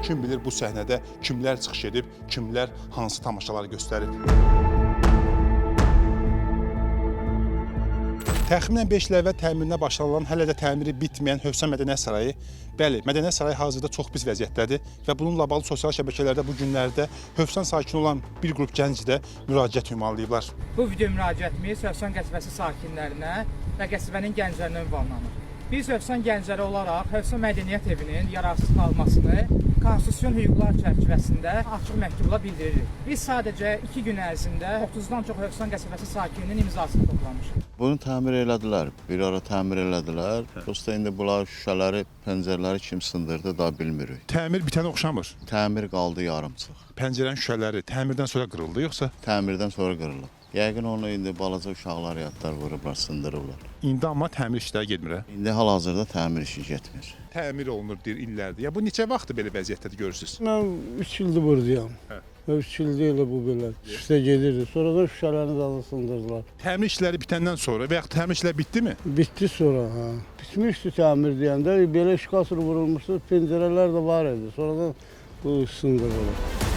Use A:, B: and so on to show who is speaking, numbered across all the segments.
A: Kim bilir bu səhnədə kimlər çıxış edib, kimlər hansı tamaşalar göstərib. Təxminən 5 il əvvəl təmirinə başlanılan, hələ də təmiri bitməyən Hövsan Mədəniyyət Sarayı, bəli, Mədəniyyət Sarayı hazırda çox pis vəziyyətdədir və bununla bağlı sosial şəbəkələrdə bu günlərdə Hövsan sakini olan bir qrup gənc də müraciət ünvanlayıblar.
B: Bu video müraciətimiz Hövsan qəsəbəsi sakinlərinə və qəsəbənin gənclərinə ünvanlanır. Biz Hövsan gəncləri olaraq Hövsan Mədəniyyət Evinin yararsız qalmasını konstitusion hüquqlar çərçivəsində açıq məktubla bildiririk. Biz sadəcə 2 gün ərzində 30-dan çox Hövsan qəsəbəsi sakininin imzasını toplamışıq.
C: Bunu təmir elədilər. Bir ara təmir elədilər. Prosta indi bunlar şüşələri, pəncərələri kim sındırdı daha bilmirik.
A: Təmir bitənə oxşamır.
C: Təmir qaldı yarımçıq.
A: Pəncərənin şüşələri təmirdən sonra qırıldı yoxsa
C: Təmirdən sonra qırılıb. Yəqin onu indi balaca uşaqlar yadlar vurublar, sındırıblar.
A: İndi amma təmir işləri getmir. Hə?
C: İndi hal-hazırda təmir işi getmir.
A: Təmir olunur deyir illərdir. Ya bu neçə vaxtdır belə vəziyyətdədir görürsüz?
D: Mən 3 ildir buradayam.
A: Hə.
D: Və 3 ildir elə bu belə. Üstə gedirdi. Sonradan şüşələrini də sındırdılar.
A: Təmir işləri bitəndən sonra və yaxud təmir işləri bitdi mi?
D: Bitdi sonra ha. Bitmişdi təmir deyəndə belə şkasır vurulmuşdu, pəncərələr də var idi. Sonradan bu sındırılıb.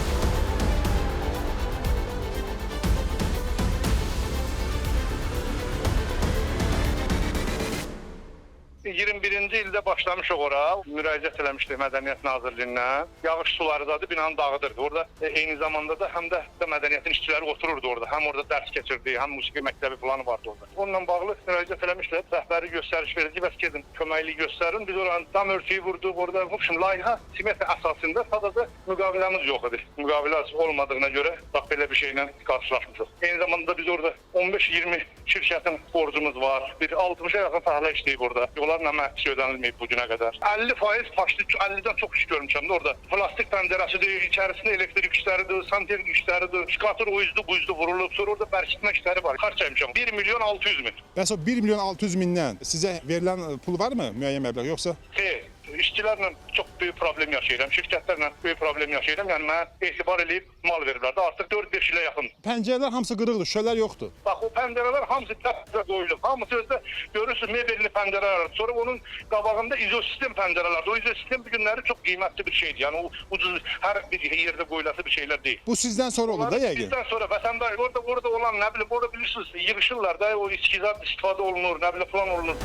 E: Cı ildə başlamışıq ora. Müraciət eləmişdik Mədəniyyət Nazirliyindən. Yağış suları zadı binanı dağıdırdı. Orada eyni zamanda da həm də mədəniyyətin işçiləri otururdu orada. Həm orada dərs keçirdi, həm musiqi məktəbi falan vardı orada. Onunla bağlı müraciət eləmişlər. Rəhbəri göstəriş verdi ki, bəs gedin köməklik göstərin. Biz oranın dam örtüyü vurduq orada. Vəbşim layihə simeta əsasında sadəcə müqaviləmiz yox idi. Müqavilə olmadığına görə bax belə bir şeylə qarşılaşmışıq. Eyni zamanda biz orada 15-20 şirkətin borcumuz var. Bir 60-a yaxın fəhlə işləyib orada. Onlarla məhz ödənilməyib bu günə qədər. 50% paşdı, 50-dən çox iş görmüşəm də orada. Plastik pəncərəsidir, içərisində elektrik işləridir, santexnik işləridir, şkatır o üzdü, bu üzdü vurulub. Sonra orada bərkitmə işləri var. Xərc çəkmişəm. 1 milyon 600 min.
A: Bəs o 1 milyon 600 mindən sizə verilən pul varmı müəyyən məbləğ yoxsa?
E: Xeyr, işçilərlə çox böyük problem yaşayıram, şirkətlərlə böyük problem yaşayıram. Yəni mənə etibar eləyib mal veriblər də artıq 4-5 ilə yaxın.
A: Pəncərələr hamısı qırıqdır, şüşələr yoxdur.
E: Bax o pəncərələr hamısı təpə qoyulub. Hamısı özdə görürsüz mebelli pəncərələr. Sonra onun qabağında izosistem pəncərələr. O izosistem bu günləri çox qiymətli bir şeydir. Yəni o ucuz hər bir yerdə qoyulası bir şeylər deyil.
A: Bu sizdən sonra oldu da yəqin.
E: Bizdən sonra vətəndaş orada olan nə bilim orada bilirsiniz yığışırlar da o içkidən istifadə olunur, nə bilim falan olunur.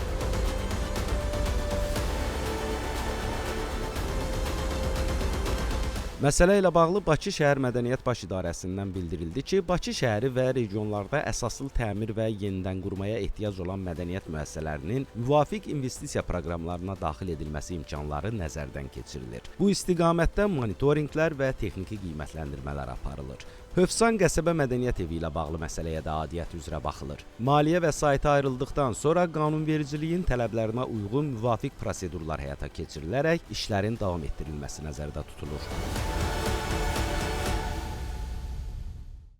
F: Məsələ ilə bağlı Bakı Şəhər Mədəniyyət Baş İdarəsindən bildirildi ki, Bakı şəhəri və regionlarda əsaslı təmir və yenidən qurmaya ehtiyac olan mədəniyyət müəssisələrinin müvafiq investisiya proqramlarına daxil edilməsi imkanları nəzərdən keçirilir. Bu istiqamətdə monitorinqlər və texniki qiymətləndirmələr aparılır. Hövsan Qəsəbə Mədəniyyət Evi ilə bağlı məsələyə də adiyyət üzrə baxılır. Maliyyə vəsaiti ayrıldıqdan sonra qanunvericiliyin tələblərinə uyğun müvafiq prosedurlar həyata keçirilərək işlərin davam etdirilməsi nəzərdə tutulur.